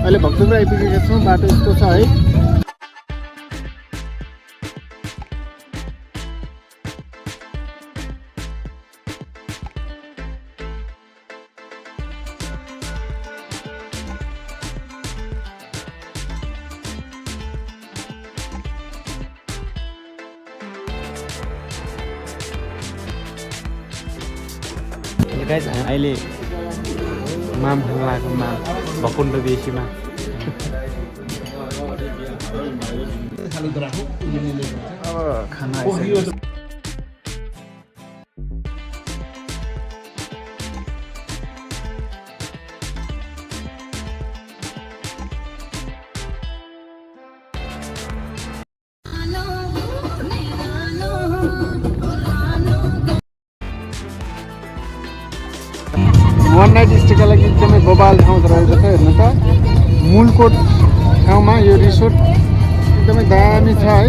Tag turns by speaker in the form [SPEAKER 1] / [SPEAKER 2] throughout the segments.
[SPEAKER 1] अहिले भक्तपुर आइपुगेका छौँ। बाटो यस्तो छ है।
[SPEAKER 2] गाइस अहिले माम खान लागेको माम भकुण्ड बेसीमा
[SPEAKER 1] अब खाना आइसक्यो। वान नाइट स्टेका लागि एकदमै बबाल ठाउँ रहेको छ। हेर्नु त मूलकोट ठाउँमा यो रिसोर्ट एकदमै दामी छ है।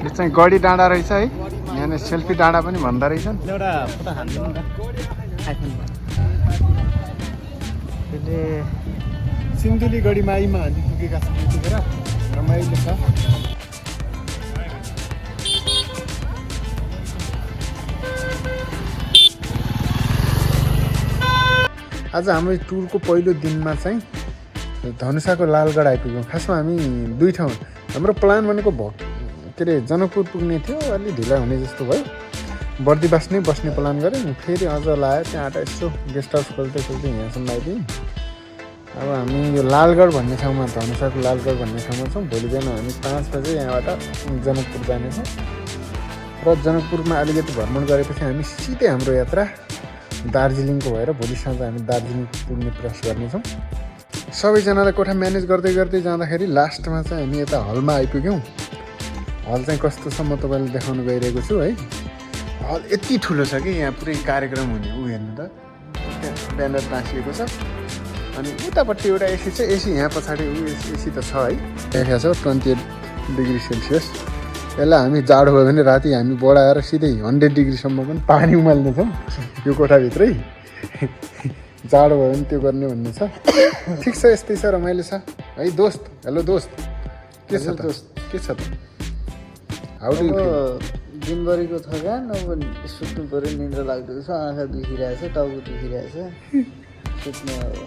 [SPEAKER 1] यो चाहिँ गढी डाँडा रहेछ है। यहाँ सेल्फी डाँडा पनि भन्दो रहेछन्।
[SPEAKER 2] एउटा फोटो हाल्नु न
[SPEAKER 1] त्यसले सिन्धुली गढी माईमा हामी पुगेका छौँ यतिखेर। रमाइलो छ। आज हाम्रो टुरको पहिलो दिनमा चाहिँ धनुषाको लालगढ आइपुग्यौँ। खासमा हामी दुई ठाउँ, हाम्रो प्लान भनेको के अरे जनकपुर पुग्ने थियो, अलि ढिला हुने जस्तो भयो। बर्दिवास नै बस्ने प्लान गरेँ। फेरि अझ लायो त्यहाँबाट यसो गेस्ट हाउस खोल्दै खोल्दै यहाँसम्म आइदियौँ। अब हामी यो लालगढ भन्ने ठाउँमा, धनुषाको लालगढ भन्ने ठाउँमा छौँ। भोलि बिहान हामी 5 बजे यहाँबाट जनकपुर जानेछौँ र जनकपुरमा अलिकति भ्रमण गरेपछि हामी सिधै हाम्रो यात्रा दार्जिलिङको भएर भोलि साँझ हामी दार्जिलिङ पुग्ने प्रयास गर्नेछौँ। सबैजनालाई कोठा म्यानेज गर्दै गर्दै जाँदाखेरि लास्टमा चाहिँ हामी यता हलमा आइपुग्यौँ। हल चाहिँ कस्तो छ म तपाईँलाई देखाउन गइरहेको छु है। हल यति ठुलो छ कि यहाँ पुरै कार्यक्रम हुने। ऊ हेर्नु त त्यहाँ ब्यानर टाँसिएको छ। अनि उतापट्टि एउटा एसी छ। एसी यहाँ पछाडि एसी त छ है। देखाएको छ 28 डिग्री सेल्सियस। यसलाई हामी जाडो भयो भने राति हामी बढाएर सिधै 100 डिग्रीसम्म पनि पानी उमाल्नेछौँ यो कोठाभित्रै। जाडो भयो भने त्यो गर्ने भन्ने छ। ठिक छ, यस्तै छ, रमाइलो छ है दोस्त। हेलो दोस्त, के छ दोस्त? के छ त?
[SPEAKER 3] दिनभरिको थकान, अब सुत्नु पऱ्यो, निन्द्रा लाग्दो छ, आँखा दुखिरहेछ, टाउको दुखिरहेछ, सुत्नु अब।